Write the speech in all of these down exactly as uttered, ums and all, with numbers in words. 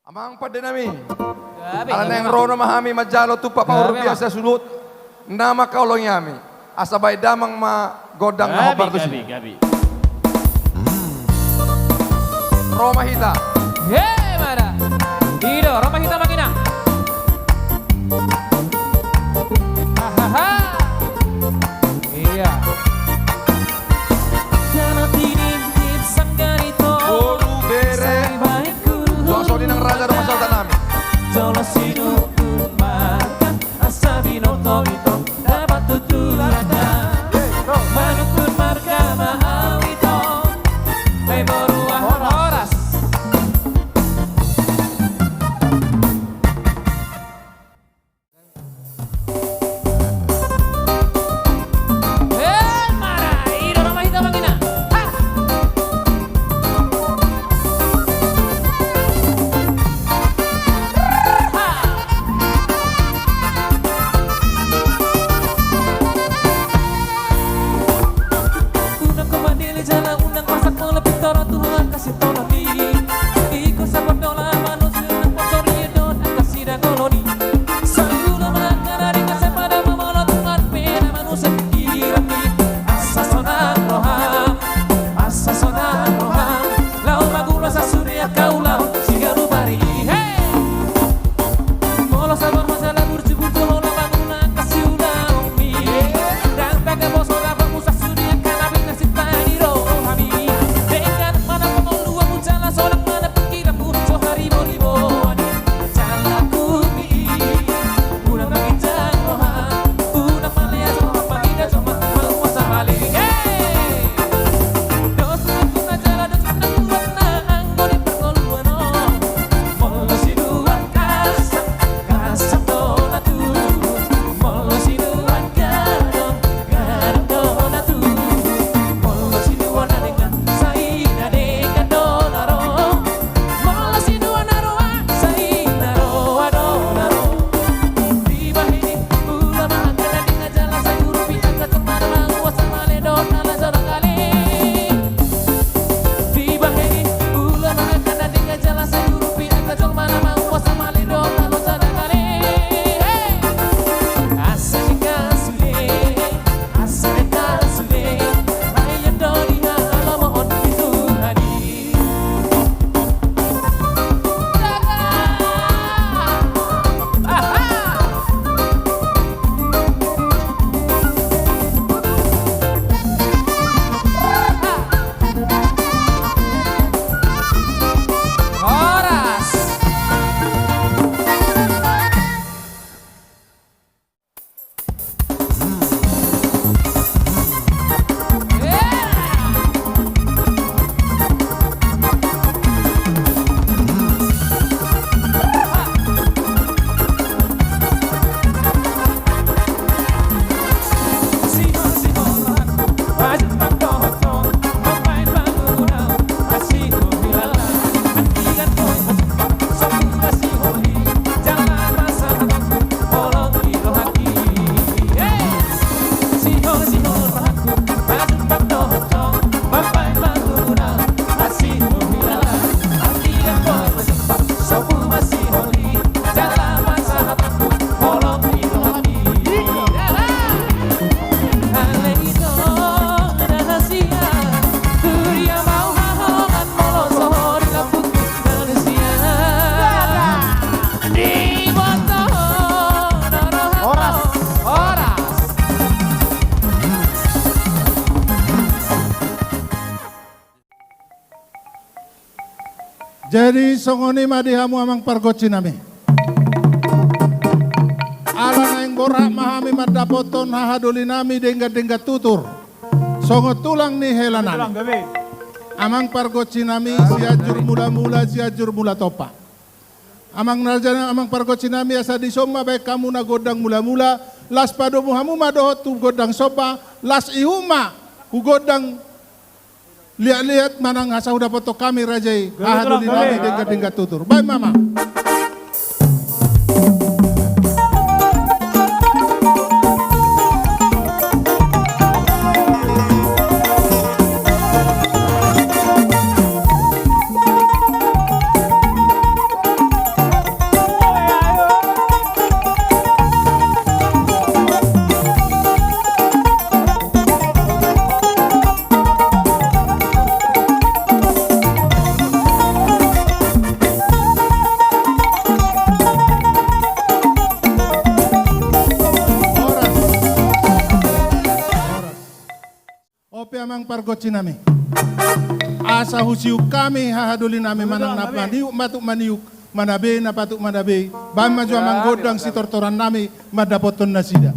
Amang pande nami. Gabe, ala gabe, naeng ma. Ro nama hami manjalo tumpak paurbian, gabe, ma. Asa suhut nama kaulongi hami. Asa baen damang ma gondang na hombar tusi. Gabe, gabe, gabe. Ro ma hita. He, mana? I do, ro ma hita, Amang Inang. Hahaha. Iya. Boru, bere. Dohot songon i nang raja dohot sahuta nami. Jolo sinungkun marga, asa binoto-binoto, dapot tutu raja. Manungkun marga ma au ito. Hei boru, aha horas. Eh, mara, i do nama hita, Amang Inang. Ha! Ha! Unang ho madele jala unang pasak molo pintor tu ho angka sintongmi. Ingkon sapordola manusia nang poso riedon angka sidang olo ni. Saluhutna ma angka na ringan sai pada mamolo Tuhan pe na manusia pikiranmi. Asa sonang roham, asa sonang roham. Laho mangula sasude angka ulaon siganup ari. He! Molo sabar ho jala burju-burju ho laho mangula angka siulaonmi. Ndang taga poso dapotmu sasude angka na pinasintani rohami. Denggan ma na pangoluanmu jala sonang ma na pikiranmu so haribo-riboan i. Jala hami unang manginjak roha, unang maleas roha, manginjak roha, mauas roha. He! Dos na jala dos na tuat na anggo di parngoluan on. Molo sinuan kasak, kasak do na tubu. Molo sinuan gadong, gadong do na tubu. Molo sinuan na denggan, sai na denggan do na ro. Molo sinuan na roa, sai na roa do na ro. Dibahen i ula ma angka na denggan jala sai huurupi angka jolma na mauas, male dohot na laho jala kale. Dibahen i ula ma angka na denggan jala sai huurupi angka jolma na mauas, male dohot na laho jala kale. He! Asa denggan sude, asa denggan sude, ai ando di halomoon ni Tuhan i. Horas. Horas. Jadi songon i ma di hamu amang pargonsi nami. Ala naeng borhat ma hami mandapothon hahadoli nami denggan-denggan tutur. Songon tulang ni hela nami. Tulang, gabe. Amang pargonsi nami, Sianjur Mulamula, Sianjur Mulatompa. Amang raja, amang pargonsi nami, asa dison ma baen hamu na gondang mulamula, laos padomu hamu ma dohot tu gondang somba, laos ihut ma tu gondang liat-liat manang asa hudapothon hami raja i, gabe, hahadoli nami, gabe, denggan-denggan tutur. Baen ma, amang. Pargonsi nami. Asa husiuk hami hahadoli nami manang na maniuk ma tuk maniuk, mana be na patuk mana be, baen ma jo amang gondang sitortorannami mandapothon nasida.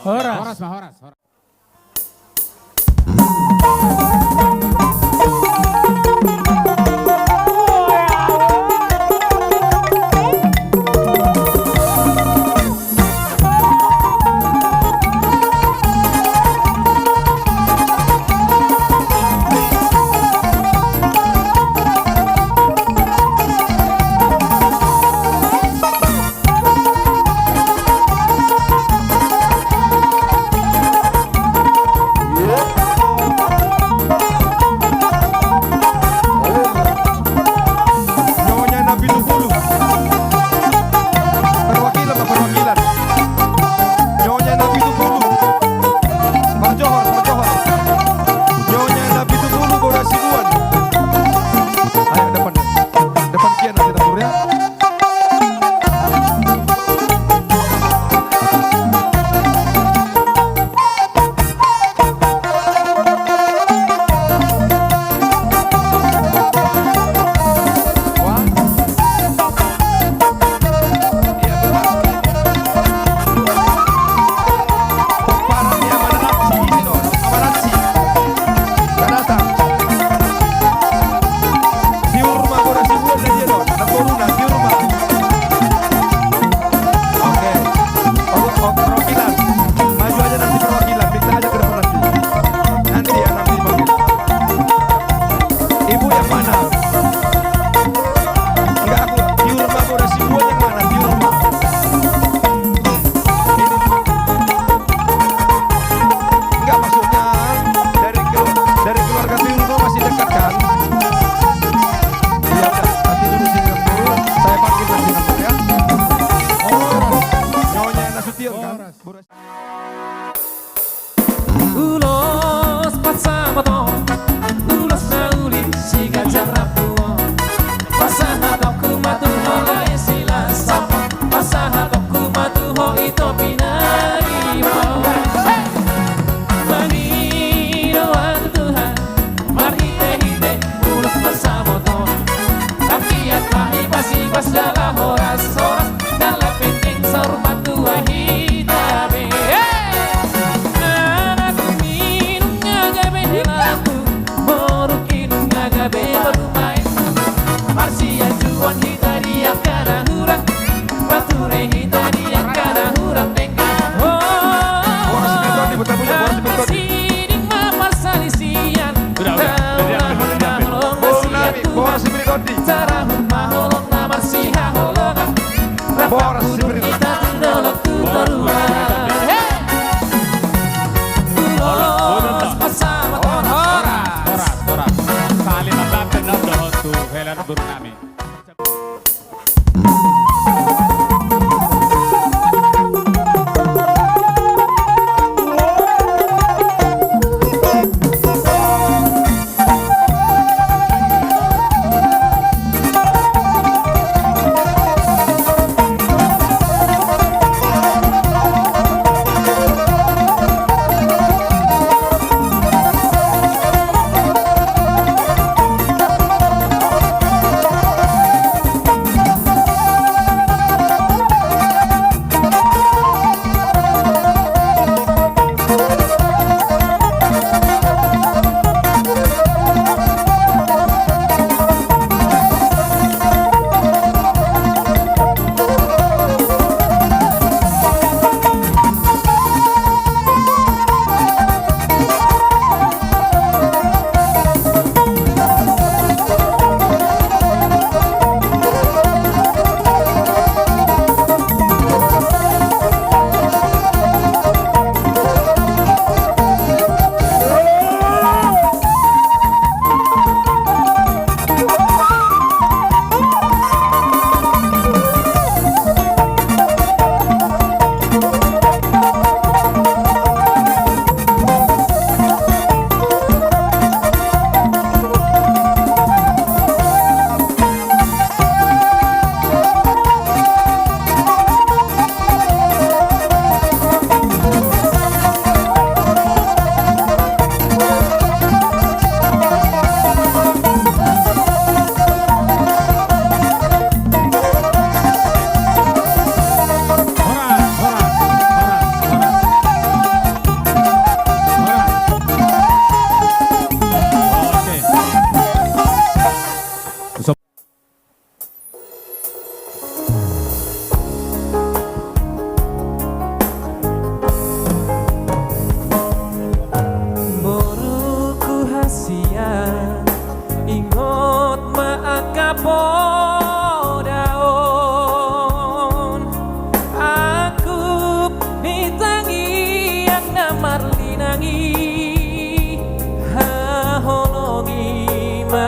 Horas. Horas, ma, horas, horas.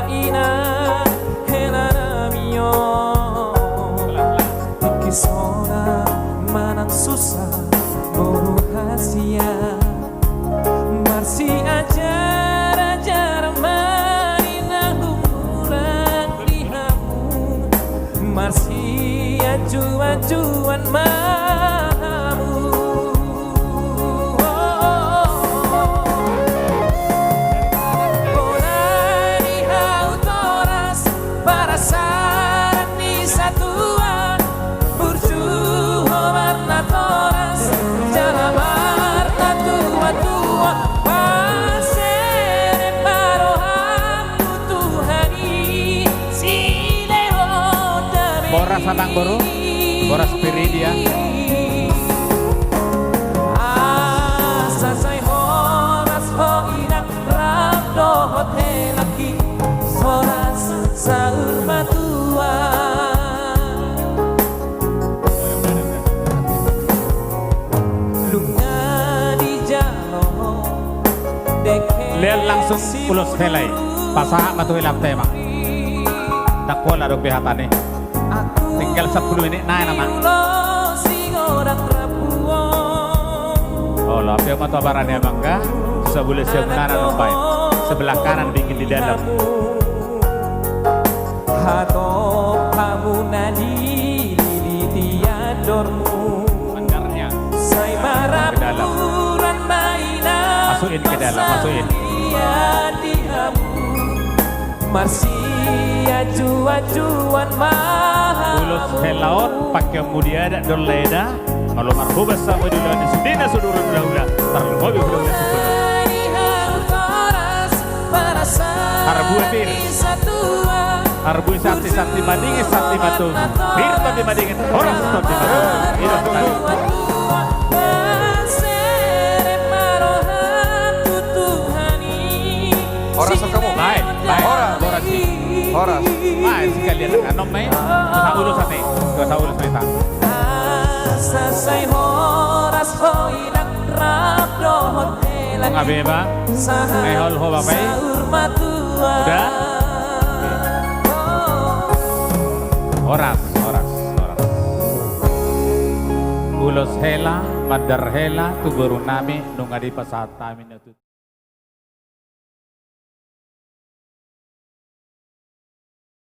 Inang hela nami on, tingki sonang manang susa boru hasian. Marsiajar-ajar ma inang hurang di hamu, marsianju-anjuan ma hamu. Pola di hau toras, parasaan ni satua, burju ho marnatoras, jala marnatua-tua, paserep ma roham tu Tuhan i, silehon dame. Horas, Amang Boru, horas Piridia. Asa sai horas ho inang rap dohot helangki, horas saur matua. Nunga dijalo dengke. Lean langsung ulos hela i, pasahat ma tu hela i, Amang. Ndang pola dope hata ni. Tinggal sepuluh menit nai nama. Olo, api ma tu abaran i, Amang, ga? Sabulan siamunana nombai. Sebelah kanan dingin di dalam. Hatop hamu na dilili di andormu. Mandarnya. Sai marapulon ma inang. Masukin ke dalam, masukin. Marsianju-anjuan ma hamu. Ulos hela on, pangkeonmu di adat dohot lae da. Molo marhobas hamu di ulaon i, sudena sude na hula-hula, tarlumobi hula-hula sipulon. Harbue pir. Harbue santi, santi madingin, santi matogu. Pir tondi madingin, horas tondi matogu. Ido tadi. Horas, Amang. Baik, baik. Horas. Horas i. Horas. Baik, sekalian. Anom, mai. Dosa ulos, ate. Dosa ulos, mai, ta. Asa sai horas ho inang rap dohot helangki. Nga beba. Mai hol ho, Bapak, i. Udah. Horas, horas, horas. Ulos hela, mandar hela, tu boru nami, nunga dipasahat hami na tu